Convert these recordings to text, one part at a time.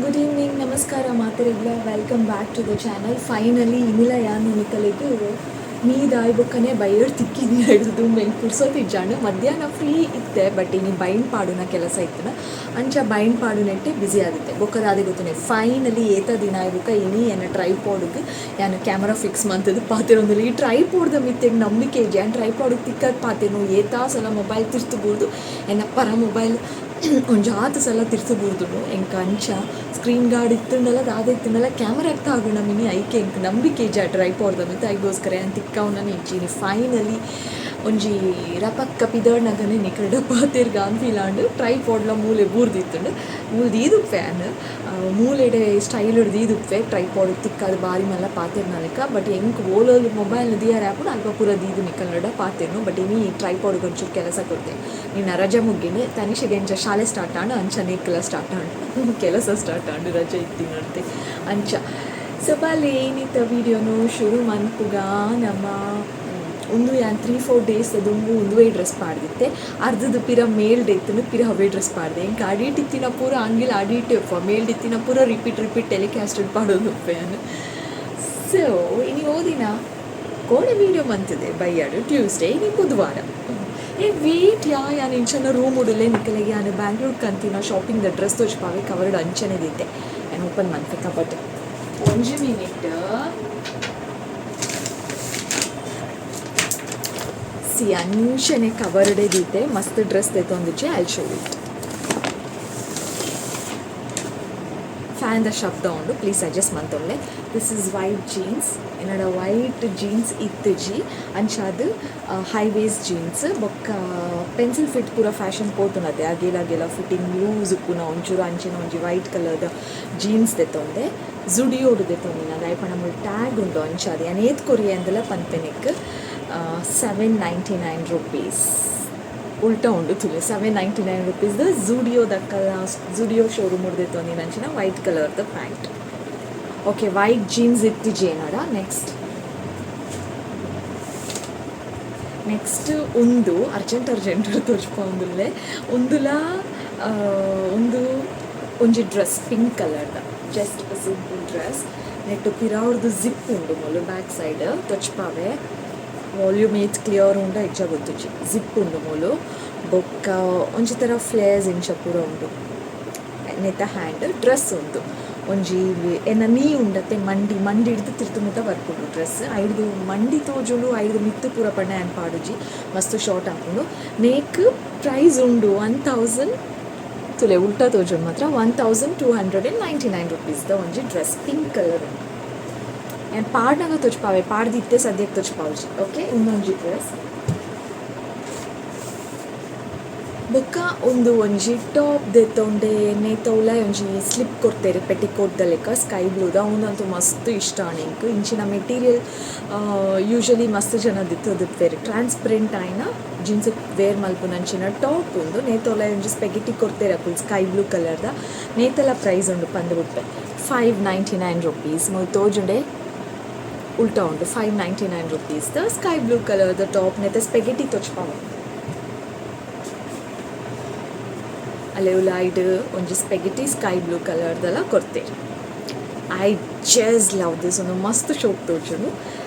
Good evening, ನಮಸ್ಕಾರ ಮಾತೆರೆಗ್ಲ. Welcome back to the channel. Finally ಇನಿಲ ಯಾನ್ ನಿಕಲೆಗ್ ಮೀದಾಯಿ ಬೊಕ್ಕನೆ ಬಯ್ಯಡ್ ತಿಕ್ಕಿನಿ. ಹಿಡಿದು ಮೆಂಕ್ ಪುರ್ಸೊತ್ತಿಜ್ಜಾಂಡ್. ಮಧ್ಯಾಹ್ನ ಫ್ರೀ ಇತ್ತೆ, ಬಟ್ ಇನಿ ಬೈಂಡ್ ಪಾಡುನ ಕೆಲಸ ಇತ್ತುನ, ಅಂಚ ಬೈಂಡ್ ಪಾಡುನೆಟ್ಟೆ ಬ್ಯುಸಿ ಆದಿತ್ತೆ. ಬೊಕ್ಕ ದಾದೆ ಗೊತ್ತುನೆ, ಫೈನಲಿ ಏತ ದಿನ ಆಯಿ ಬೊಕ್ಕ ಇನಿ ಎನ್ನ ಟ್ರೈಪಾಡ್ಗ್ ಯಾನ್ ಕ್ಯಾಮರಾ ಫಿಕ್ಸ್ ಮಂತುದು ಪಾತೆರೊಂದುಲ್ಲೆ. ಈ ಟ್ರೈಪಾಡ್ದ ಮಿತ್ತ್ ಎಂಕ್ ನಂಬಿಕೆ ಇಜ್ಜಿ. ಯಾನ್ ಟ್ರೈಪಾಡ್ಗ್ ತಿಕ್ಕದ್ ಪಾತೆರ್ನು. ಏತಾ ಸಲ ಮೊಬೈಲ್ ತಿರ್ತ್ ಬೂರ್ದು, ಎನ್ನ ಪರ ಮೊಬೈಲ್ ಒಂಜಾತ್ ಸಲ ತಿರ್ತ್ ಬೂರ್ದುಂಡು. ಎಂಕ್ ಅಂಚ ಸ್ಕ್ರೀನ್ ಗಾರ್ಡ್ ಇತ್ತುಂಡಲ, ದಾದ ಇತ್ತುಂಡಲ ಕ್ಯಾಮರಾಗ್ ತಾಗುನ ಮಿನಿ ಐಕೆ ಎಂಕ್ ನಂಬಿಕೆ ಇಜ್ಜಿ ಆ ಟ್ರೈಪಾಡ್ದ ಮಿತ್ತ್. ಐಗೋಸ್ಕರ ಯಾನ್ ತಿಕ್ಕಾವುನನೇ ಇಜ್ಜಿ. ಇನಿ ಫೈನಲಿ ಒಂಜಿ ರಪಕ್ಕ ಪಿದರ್ನಗನೆ ನಿಕಲ್ಡ ಪಾತೆರ್ಗ ಫೀಲ್ ಆಂಡ್. ಟ್ರೈಪಾಡ್ಲ ಮೂಲೆ ಬೂರ್ದಿತ್ತುಂಡು. ಮೂಲು ದೀದುಪ್ಪೆ ಯಾನ್, ಮೂಲೆಡೆ ಸ್ಟೈಲ್ ದೀದುಪ್ಪೆ, ಟ್ರೈಪಾಡ್ ತಿಕ್ಕಾದ್ ಬಾರಿ ಮಲ್ಲ ಪಾತೆರ್ನಲೆಕ. ಬಟ್ ಎಂಕ್ ಓಲೋಲು ಮೊಬೈಲ್ ದಿಯರೆ ಆಪುಂಡು ಅಲ್ಪ ಪೂರ ದೀದ್ ನಿಕಲ್ನಡ ಪಾತೆರ್ನು. ಬಟ್ ಇನಿ ಟ್ರೈಪಾಡ್ ಒಂಚೂರು ಕೆಲಸ ಕೊರ್ತೆ. ನಿನ್ನ ರಜೆ ಮುಗ್ಗಿಂಡ್, ತನಿಷೆಗೆ ಎಂಚ ಶಾಲೆ ಸ್ಟಾರ್ಟ್ ಆಂಡ್ ಅಂಚ ನೆಕ್ಲ ಸ್ಟಾರ್ಟ್ ಆಂಡ್, ಕೆಲಸ ಸ್ಟಾರ್ಟ್ ಆಂಡ್ ರಜೆ ಇತ್ತಿನಂತೆ ಅಂಚ. ಸೊ ಬಲೆ ಇನಿತ ವಿಡಿಯೋನು ಶುರು ಮನ್ಪುಗ ನಮ್ಮ. ಉಂದು ಯಾನ್ 3-4 ಡೇಸ್ ದುಂಬು ಉಂದುವೇ ಡ್ರೆಸ್ ಪಾಡ್ದಿತ್ತೆ. ಅರ್ಧದ ಪಿರ ಮೇಲ್ಡ್ ಇತ್ತುಂಡು, ಪಿರ ಅವೇ ಡ್ರೆಸ್ ಪಾಡ್ದೆ. ಎಂಕ್ ಅಡಿಟ್ ಇತ್ತಿನ ಪೂರ ಅಂಗಿಲ್ ಅಡಿಟ್ ಮೇಲ್ಡ್ ಇತ್ತಿನ ಪೂರ ರಿಪೀಟ್ ರಿಪೀಟ್ ಟೆಲಿಕಾಸ್ಟೆಡ್ ಪಾಡೊಂದುಪ್ಪೆ ಯಾನ್. ಸೊ ಇನಿ ಓದಿನ ಕೋಡೆ ವೀಡಿಯೋ ಮಂತಿದೆ ಬಯ್ಯಾಡು, ಟ್ಯೂಸ್ಡೇ, ಇನಿ ಬುಧವಾರ. ಏ ವೇಟ್ ಯಾ, ಯಾನ್ ಇಂಚನ ರೂಮ್ ಉಡುಲೆ. ನಿಕಲೆಗೆ ಯಾನ್ ಬ್ಯಾಂಗ್ಳೂರ್ ಕಂತಿನ ಶಾಪಿಂಗ್ ದ ಡ್ರೆಸ್ ತೋಜ್ಪಾವೆ. ಕವರ್ಡ್ ಅಂಚನೆ ದಿತ್ತೆ. ಯಾನ್ ಓಪನ್ ಮನ್ಪೆ ಕಬಟ್, ಒಂಜಿ ಮಿನಿಟ್. ಸಿ, ಅಂಚನೆ ಕವರ್ಡೆ ದೀತೆ. ಮಸ್ತ್ ಡ್ರೆಸ್ ದೆತೊಂದಿಜ್ಜಿ. ಐಲ್ ಶೋ it. Fan the ಶಬ್ದ ಉಂಡು, ಪ್ಲೀಸ್ ಅಡ್ಜಸ್ಟ್ ಮಂತೊನ್ಲೆ. This is white jeans. ಎನ್ನಡ white jeans ಇತ್ತುಜಿ, ಅಂಚಾದ್ ಹೈ ವೇಸ್ಟ್ ಜೀನ್ಸ್. ಬೊಕ್ಕ ಪೆನ್ಸಿಲ್ ಫಿಟ್ ಪೂರ ಫ್ಯಾಷನ್ ಪೋತುಂಡತೆ, ಅಗೇಲ ಅಗೇಲ ಫಿಟ್ಟಿಂಗ್ ಲೂಸ್ ಉಪ್ಪುನ ಒಂಚೂರು, ಅಂಚಿನ ಒಂಜಿ ವೈಟ್ ಕಲರ್ದ ಜೀನ್ಸ್ ದೆತೊಂದೆ. ಜುಡಿಯೋಡು ದೆತೊಂದಿನ. ದಾಯೆ ಪಂಡ ಮೂಲು ಟ್ಯಾಗ್ ಉಂಡು, ಅಂಚಾದ್. ಯಾನ್ ಏತ್ ಕೊರಿಯೆ ಅಂದಲ ಪನ್ಪೆನೆಕ್. 799 ರುಪೀಸ್. ಉಲ್ಟಾ ಉಂಡು ತೂಲೆ. 799 ರುಪೀಸ್ ದ ಝುಡಿಯೋ ದಕ್ಕಲ, ಝುಡಿಯೋ ಶೋರೂಮ್ ದೆತೊಂದಿನ ಅಂಚಿನ ವೈಟ್ ಕಲರ್ದ ಪ್ಯಾಂಟ್. ಓಕೆ, ವೈಟ್ ಜೀನ್ಸ್ ಇತ್ತಿಜಿ ಎನ್ನಡ. ನೆಕ್ಸ್ಟ್ ನೆಕ್ಸ್ಟ್ ಉಂದು ಅರ್ಜೆಂಟ್ ಅರ್ಜೆಂಟ್ ತೋಜ್ಪಾವೊಂದುಲ್ಲೆ. ಉಂದುಲ ಉಂದು ಒಂಜಿ ಡ್ರೆಸ್, ಪಿಂಕ್ ಕಲರ್ದ, ಜಸ್ಟ್ ಸಿಂಪಲ್ ಡ್ರೆಸ್. ನೆಟ್ ಪಿರಾವುಡ್ದು ಜಿಪ್ ಉಂಡು. ಮೂಲು ಬ್ಯಾಕ್ ಸೈಡ್ ತೊಚ್ಪಾವೆ. ವಾಲ್ಯೂಮ್ ಏತ್ ಕ್ಲಿಯರ್ ಉಂಡ ಇಜ್ಜ ಗೊತ್ತುಜ್ಜಿ. ಜಿಪ್ ಉಂಡು ಮೂಲು. ಬೊಕ್ಕ ಒಂಜಿ ತರ ಫ್ಲೇರ್ಸ್ ಇಂಚ ಪೂರ ಉಂಡು. ನೆತ್ತ ಹ್ಯಾಂಡ್ ಡ್ರೆಸ್ ಉಂದು. ಒಂಜಿ ಎನ್ನ ನೀ ಉಂಡತೆ, ಮಂಡಿ ಮಂಡಿ ಹಿಡ್ದು ತಿರ್ತು ಮುಟ್ಟ ಬರ್ಪುಂಡು ಡ್ರೆಸ್. ಐಡ್ದು ಮಂಡಿ ತೋಜುಂಡು, ಐಡ್ದು ಮಿತ್ತ್ ಪೂರ ಪಂಡ ಯಾನ್ ಪಾಡುಜಿ, ಮಸ್ತ್ ಶಾರ್ಟ್ ಆಪುಂಡು. ನೇಕ್ ಪ್ರೈಸ್ ಉಂಡು 1000. ತುಲೆ, ಉಲ್ಟಾ ತೋಜುಂಡು ಮಾತ್ರ. 1299 ರುಪೀಸ್ ದ ಒಂಜಿ ಡ್ರೆಸ್, ಪಿಂಕ್ ಕಲರ್ ಉಂಡು. ಯಾನ್ ಪಾಡ್ನಗ ತೋಜ್ಪಾವೆ, ಪಾಡ್ದಿತ್ತೆ ಸದ್ಯಕ್ಕೆ ತೋಜ್ಪಾವುಜಿ. ಓಕೆ, ಉಂದೊಂಜಿ ಡ್ರೆಸ್. ಬೊಕ್ಕ ಉಂದು ಒಂಜಿ ಟಾಪ್ ದೆತ್ತೊಂಡೆ. ನೇತ ಉಲಾಯಿ ಒಂಜಿ ಸ್ಲಿಪ್ ಕೊರ್ತೆರ್, ಪೆಟಿಕೋಟ್ ದ ಲೆಕ್ಕ, ಸ್ಕೈ ಬ್ಲೂದ. ಉಂದಂತೂ ಮಸ್ತ್ ಇಷ್ಟ ಆಂಡ್ ಎಂಕ್. ಇಂಚಿನ ಮೆಟೀರಿಯಲ್ ಯೂಶಲಿ ಮಸ್ತ್ ಜನ ದೆತ್ತೊಂದಿಪ್ಪೆರ್. ಟ್ರಾನ್ಸ್ಪರೆಂಟ್ ಆಯಿನ ಜೀನ್ಸ್ ವೇರ್ ಮಲ್ಪುನಂಚಿನ ಟಾಪ್ ಉಂದು. ನೇತ ಉಲಾಯಿ ಒಂಜಿ ಸ್ಪೆಗೆಟಿ ಕೊರ್ತೆರ್ ಅಕುಲು, ಸ್ಕೈ ಬ್ಲೂ ಕಲರ್ದ. ನೇತಲ ಪ್ರೈಸ್ ಉಂಡು ಪಂದ್ ಬುಡ್ಪೆ. 599 ರುಪೀಸ್. ಮೂಲು ತೋಜುಂಡೆ, ಉಲ್ಟಾ ಉಂಡು. 599 ರುಪೀಸ್ ದ ಸ್ಕೈ ಬ್ಲೂ ಕಲರ್ ದ ಟಾಪ್. ನೆತ್ತ ಸ್ಪೆಗೆಟಿ ತೋಜ್ಪಾವೆ. ಅಲೆ ಉಲಾಯಿಡ್ ಒಂಜಿ ಸ್ಪೆಗೆಟಿ ಸ್ಕೈ ಬ್ಲೂ ಕಲರ್ ದಲ ಕೊರ್ತೆರ್. I just love this. ಉಂದು ಮಸ್ತ್ ಶೋಕ್ ತೋಜುಂಡು.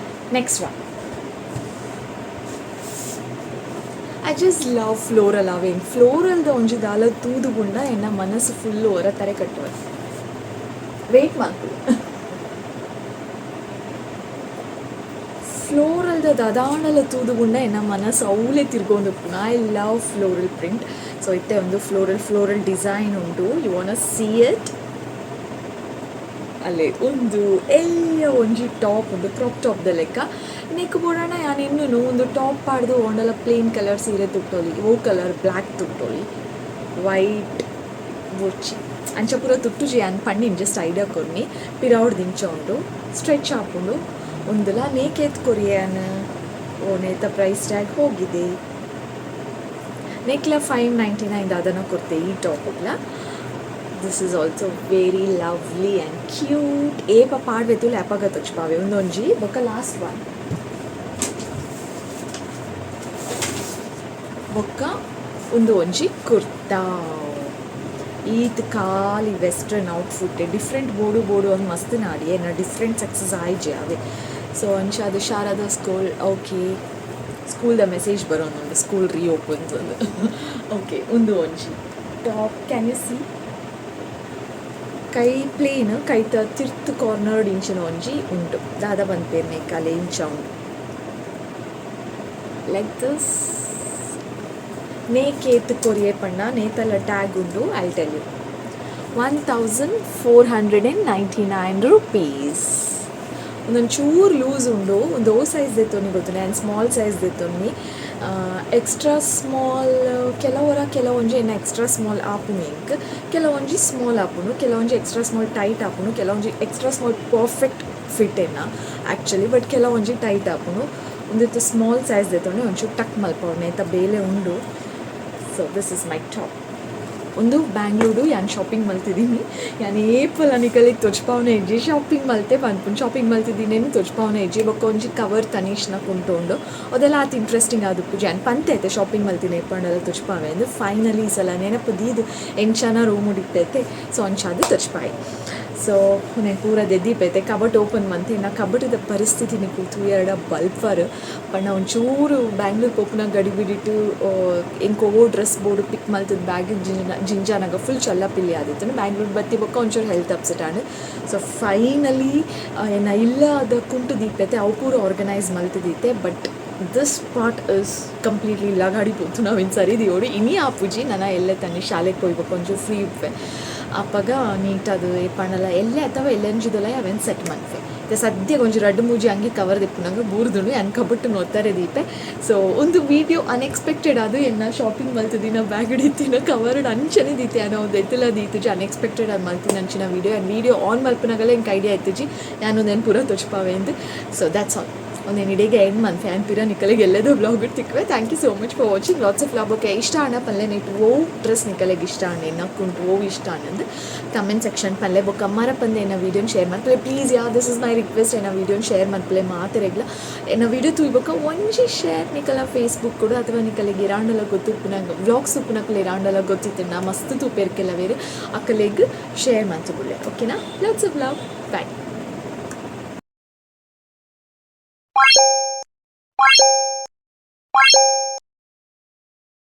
Next one. I just love floral. ಅವೇನ್ ಫ್ಲೋರಲ್ ದ ಒಂಜಿ ದಾಲ ತೂದು ಬುಂಡ ಎನ್ನ ಮನಸ್ಸು ಫುಲ್ ಒರ ತರೆ ಕಟ್ಟುವೆ. ವೇಟ್ ಮಲ್ಪುಲೆ. ಫ್ಲೋರಲ್ ದ ದಾದಾಂಡಲ ತೂದು ಬುಂಡ ಎನ್ನ ಮನಸ್ಸು ಅವ್ಲೆ ತಿರ್ಗೊಂದುಪ್ಪುಂಡು. I love floral print. So ಇತ್ತೆ ಒಂದು ಫ್ಲೋರಲ್ ಫ್ಲೋರಲ್ ಡಿಸೈನ್ ಉಂಡು. You wanna see it? ಅಲ್ಲೇ ಉಂದು ಎಲ್ಯ ಒಂಜಿ ಟಾಪ್ ಉಂದು, ಕ್ರಾಪ್ ಟಾಪ್ ದ ಲೆಕ್ಕ. ನೆಕ್ಕ್ ಬೋಡಾಂಡ ಯಾನ್ ಎನ್ನುನು ಉಂದು ಟಾಪ್ ಪಾಡ್ದ್ ಓಂಡಲ ಪ್ಲೇನ್ ಕಲರ್ ಸೀರೆ ತುಟ್ಟೊಲಿ, ಒವು ಕಲರ್ ಬ್ಲ್ಯಾಕ್ ತುಟ್ಟೊಲಿ, ವೈಟ್ ಬೊರ್ಚಿ. ಅಂಚ ಪೂರ ತುಟ್ಟುಜಿ ಯಾನ್ ಪಂಡಿನಿ, ಜಸ್ಟ್ ಐಡಿಯಾ ಕೊರ್ನಿ. ಪಿರವುಡ್ದು ಇಂಚ ಉಂಡು, ಸ್ಟ್ರೆಚ್ ಆಪುಂಡು. ಉಂದುಲ ನೇಕ್ ಏತ್ ಕೊರಿಯೆ ಯಾನ್? ಓ, ನೇತ ಪ್ರೈಸ್ ಟ್ಯಾಗ್ ಹೋಗಿದೆ. ನೆಕ್ಲ 599 ದಾದನ ಕೊರ್ತೆ ಈ ಟಾಪುಗ್ಲ. This is also very lovely and cute. ಏಪ ಪಾಡ್ವೆ ತೂಲೆ, ಅಪಗ ತೋಜ್ಪಾವೆ. ಉಂದೊಂಜಿ ಬೊಕ ಲಾಸ್ಟ್ ಒನ್. ಬೊಕ್ಕ ಉಂದು ಒಂಜಿ ಕುರ್ತಾ. ಈತ್ ಖಾಲಿ ವೆಸ್ಟರ್ನ್ ಔಟ್ಫಿಟ್ ಡಿಫ್ರೆಂಟ್ ಬೋಡು ಬೋಡು ಅಂದ್ ಮಸ್ತ್ ನಾಡಿ ಎನ್ನ ಡಿಫ್ರೆಂಟ್ ಸಕ್ಸಸ್ ಆಯ್ಜೆ ಅವೆ. ಸೊ ಅಂಚಾದ್ ಶಾರದಾ ಸ್ಕೂಲ್, ಓಕೆ, ಸ್ಕೂಲ್ದ ಮೆಸೇಜ್ ಬರೋನುಂಡು, ಸ್ಕೂಲ್ ರೀಓಪನ್ಸ್ ಅಂದ್. ಓಕೆ, ಉಂದು ಒಂಜಿ ಟಾಪ್. Can U C? ಕೈ ಪ್ಲೇನ್, ಕೈತ ತಿರ್ತ್ ಕಾರ್ನರ್ಡ್ ಇಂಚಿನ ಒಂಜಿ ಉಂಡು. ದಾದ ಪನ್ಪೆರ್ ಮೇಕಾಲೆ, ಇಂಚ ಉಂಡು, ಲೈಕ್ this. ನೇಕೇತ್ ಕೊರಿಯೆ ಪಂಡ ನೇತಲ ಟ್ಯಾಗ್ ಉಂಡು. I tell you, ₹1499. ಒಂದೊಂದು ಚೂರು ಲೂಸ್ ಉಂಡು. ಒಂದು ಓ ಸೈಜ್ ದೆತ್ತೊನಿ ಗೊತ್ತುಂಡು? ಆ್ಯಂಡ್ ಸ್ಮಾಲ್ ಸೈಜ್ ದೆತ್ತೊನಿ. ಎಕ್ಸ್ಟ್ರಾ ಸ್ಮಾಲ್ ಕೆಲವೊರ ಕೆಲವೊಂಜಿ ಎನ್ನ ಎಕ್ಸ್ಟ್ರಾ ಸ್ಮಾಲ್ ಆಪುನು ಎಂಕ್. ಕೆಲವೊಂಜಿ ಸ್ಮಾಲ್ ಆಪುಂಡು, ಕೆಲವೊಂಜಿ ಎಕ್ಸ್ಟ್ರಾ ಸ್ಮಾಲ್ ಟೈಟ್ ಆಪುಂಡು, ಕೆಲವೊಂಜಿ ಎಕ್ಸ್ಟ್ರಾ ಸ್ಮಾಲ್ ಪರ್ಫೆಕ್ಟ್ ಫಿಟ್ ಎನ್ನ ಆ್ಯಕ್ಚುಲಿ, ಬಟ್ ಕೆಲವೊಂಜಿ ಟೈಟ್ ಆಪುಂಡು. ಒಂದಿತ್ತು ಸ್ಮಾಲ್ ಸೈಜ್ ದೆತ್ತೊಂಡು ಒಂಚೂರು ಟಕ್ ಮಲ್ಪವೊಡು, ನೇತ ಬೇಲೆ ಉಂಡು. So this is my top. ಒಂದು ಬ್ಯಾಂಗ್ಳೂರು ಯಾನ್ ಶಾಪಿಂಗ್ ಮಲ್ತಿದ್ದೀನಿ. ಯಾನ್ ಏಪಲ ನಿಕಲೆಗ್ ತೊಜ್ಪಾವುನ ಇಜ್ಜಿ, ಶಾಪಿಂಗ್ ಮಲ್ತೆ ಪನ್ಪುಂಡು. ಶಾಪಿಂಗ್ ಮಲ್ತಿದ್ದೀನಿ, ತೊಜ್ಪಾವುನ ಇಜ್ಜಿ. ಬೊಕ್ಕ ಒಂಜಿ ಕವರ್ ತನೀಶ್ನ ಕುಂಟು ಉಂಡು. ಅದೆಲ್ಲ ಆತ್ ಇಂಟ್ರೆಸ್ಟಿಂಗ್ ಆದುಪ್ಪುಜಿ. ಯಾನ್ ಪಂತೆ ಐತೆ, ಶಾಪಿಂಗ್ ಮಲ್ತಿನಿ ಏಪಂಡಲ ತೊಜ್ಪಾವೆ ಅಂದ್. ಫೈನಲಿ ಈ ಸಲ ನೆನಪು ದೀದ್ ಎಂಚನ ರೂಮ್ ಇಪ್ಪೈತೆ. ಸೊ ಅಂಚಾದ್ ತೊಜ್ಪಾಯಿ. ಸೊ ಉಂದೆನ್ ಪೂರ ದೆದ್ದಿಪೈತೆ, ಕಬಟ್ ಓಪನ್ ಮಂತೆ. ನಾ ಕಬಟದ ಪರಿಸ್ಥಿತಿನಿ ತೂಯರ್ಡ ಬಲ್ಪರ್. ಪಂಡ ಒಂಚೂರು ಬ್ಯಾಂಗ್ಳೂರ್ ಪೋಪುನ ಗಡಿಬಿಡಿಟ್ ಎಂಕ್ ಒವ್ವೋ ಡ್ರೆಸ್ ಬೋಡು, ಪಿಕ್ ಮಲ್ತದ್ ಬ್ಯಾಗ್ ಜಿಂಜಾನಗ ಫುಲ್ ಚಲ್ಲಪಿಲ್ಲಿ ಆದಿತ್ತುಂಡು. ಬ್ಯಾಂಗ್ಳೂರ್ ಬತ್ತಿ ಬೊಕ್ಕ ಒಂಚೂರು ಹೆಲ್ತ್ ಅಪ್ಸೆಟ್ ಆಂಡ್. ಸೊ ಫೈನಲಿ ಎನ್ನ ಇಲ್ಲದ ಕುಂಟು ದೀಪೈತೆ, ಅವು ಪೂರ ಆರ್ಗನೈಸ್ ಮಲ್ತದೀತೆ. But this part is completely ಲಗಾಡಿ ಪೋತು. ನಾವಿನ್ ಸರಿ ದಿಯೋಡು. ಇನಿ ಆಪುಜಿ. ನನ ಎಲ್ಲೆ ತನ್ನಿ ಶಾಲೆಗೆ ಪೋಯ್ಬೊಕ್ಕ ಒಂಚೂರು ಫ್ರೀ ಉಪ್ಪೆ. ಅಪಗ ನೀಟಾದ್ ಏಪಂಡಲ ಎಲ್ಲೆ ಅಥವಾ ಎಲ್ಲೆಂಜಿದೊಲ ಅವೆನ್ ಸೆಟ್ ಮನ್ಪೆ. ಇತ್ತೆ ಸದ್ಯಗ್ ಒಂಜಿ ರಡ್ಡ್ ಮೂಜಿ ಅಂಗಿ ಕವರ್ ದೆಪ್ಪುನಗ ಬೂರ್ದುಂಡು. ಯಾನ್ ಕಬಟ್ಟು ಒತ್ತಾರೆ ದೀಪೆ. ಸೊ ಒಂದು ವೀಡಿಯೋ ಅನ್ಎಕ್ಸ್ಪೆಕ್ಟೆಡ್ ಅದು. ಎನ್ನ ಶಾಪಿಂಗ್ ಮಲ್ತದಿನ ಬ್ಯಾಗ್ ಇತ್ತಿನ ಕವರ್ಡ್ ಅಂಚನೆ ದೀತೆ. ಯಾನ್ ಅವು ದೆತ್ತುಲ ದೀತುಜಿ. ಅನ್ಎಕ್ಸ್ಪೆಕ್ಟೆಡ್ ಆದ್ ಮಲ್ತಿನ ಅಂಚಿನ ವೀಡಿಯೋ. ಆ್ಯಂಡ್ ವೀಡಿಯೋ ಆನ್ ಮಲ್ಪುನಗಲೇ ಎಂಕ್ ಐಡಿಯಾ ಇತ್ತುಜಿ ಯಾನ್ ಉಂದೆನ್ ಪೂರ ತೊಜ್ಪಾವೆ ಅಂದ್. ಸೊ that's all. ಒಂದೇನು ಇಡೀಗ ಎಂಡ್ ಮನ್ಪೆ. ಆ್ಯಂಡ್ ಪಿರ ನಿಕಲೆಗ್ ಎಲ್ಲೆದೋ vlog ತಿಕ್ಕುವೆ. Thank you so much for watching. Lots of love. Okay, ಇಷ್ಟ ಆಂಡ ಪಲ್ಲೆ. ನೆಟ್ ಓ ಡ್ರೆಸ್ ನಿಕಲೆಗ್ ಇಷ್ಟ ಆಂಡ, ಎನ್ನ ಕುಂಟು ಓ ಇಷ್ಟ ಆಂಡ್ ಕಮೆಂಟ್ ಸೆಕ್ಷನ್ ಪಲ್ಲೆ. ಬೊಕ್ಕ ಮರಪಂದೆ ಎನ್ನ ವೀಡಿಯೋನ share ಮಲ್ಪಲೆ please. Yeah, this is my request. ಎನ್ನ ವೀಡಿಯೋನ ಶೇರ್ ಮಲ್ಪಲೆ ಮಾತೆರೆಗ್ಲ. ಎನ್ನ ವೀಡಿಯೋ ತೂಯ್ಬೊಕ್ಕ ಒಂಜಿ ಶೇರ್ ನಿಕಲ ಫೇಸ್ಬುಕ್ ಕೂಡ ಅಥವಾ ನಿಕಲೆಗ್ ಇರಾಂಡಲ ಗೊತ್ತುಪ್ಪುನ ವ್ಲಾಗ್ಸ್ ಉಪ್ಪುನಕುಲು ಇರಾಂಡಲ ಗೊತ್ತಿತ್ತು, ಮಸ್ತ್ ತೂಪೆರ್ ಕೆಲವೇರು, ಅಕಲೆಗ್ ಶೇರ್ ಮಂತು ಬುಡ್ಲೆ. ಓಕೆನಾ? Lots of love. Bye.